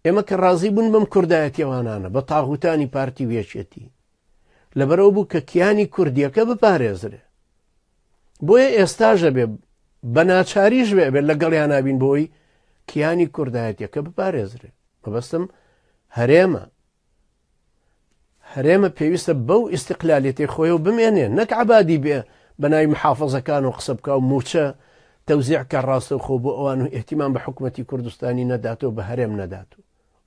ئێمە کە ڕازی بوون بەم کوردایەتیەوانانە بە تاغوتانی پارتی و یەکێتی لەبەرەوە بوو کە کیانی کوردیەکە بپارێزرێ بۆیە ئێستاژە بێ بە ناچاریش بێ بێت لەگەڵیان نابین بۆی کیانی کوردایەتیەکە بپارێزرێ مەبەستم هەرێمە هەرێمە پێویستە بەو ئیستقلالێتی خۆی و بمێنێ نەک عبادی بێ بە ناوی محافظەکان و قسە بکە و موچە تەوزیع کە ڕاستەوخۆ بۆ ئەوان و ئیهتیمام بە حکومەتی کوردستانی نەداتەوە بە هەرێم نەدات و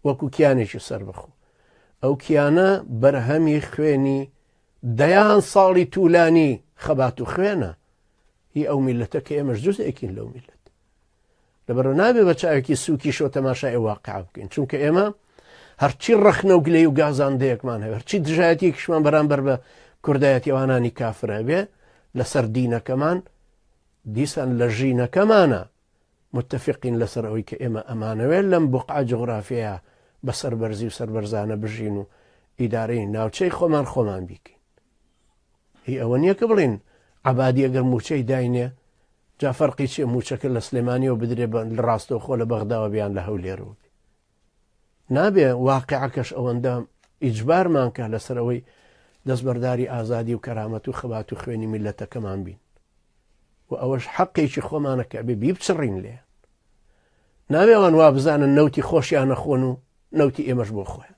وەکو کیانێکی سەربەخۆ ئەو کیانە بەرهەمی خوێنی دەیان ساڵی تولانی خەبات و خوێنە هی ئەو میلەتە کە ئێمەش جزئێکین لەو میلەت لەبەرئەوە نابێ بە چاوێکی سووکیشەوە تەماشای ئەو واقعە بکەین چونکە ئێمە هەرچی ڕەخنە و گلەی و گازاندەیەکمان هەیە هەرچی دژایەتیەکیشمان بەرامبەر بە کوردایەتیوانانی کافر هەبێ لەسەر دینەکەمان دیسان لە ژینەکەمانە متفقین لەسەر ئەوەی کە ئێمە ئەمانەوێت لەم بقعە جوغرافیەیە بە سەربەرزی و سەربەرزانە بژین و ئیدارەی ناوچەی خۆمان خۆمان بیکەین هی ئەوە نییە کە بڵین عبادی ئەگەر موچەی داینێ جا فەرقی چیە موچەکە لە سلێمانیەوە بدرێ بە ڕاستەوخۆ لە بەغداوە بیان لە هەولێرەوە بێ نابێ واقعەکەش ئەوەندە ئیجبارمان کە لەسەر ئەوەی دەستبەرداری ئازادی و کەرامەت و خەبات و خوێنی میلەتەکەمان بین و ئەوەش حەقێکی خۆمانە کە ئەبێ بیبچڕین لێ نابێ ئەوان وا بزانن نەوتی خۆشیان نەخۆن و نەوتی ئێمەش بۆ خۆیان.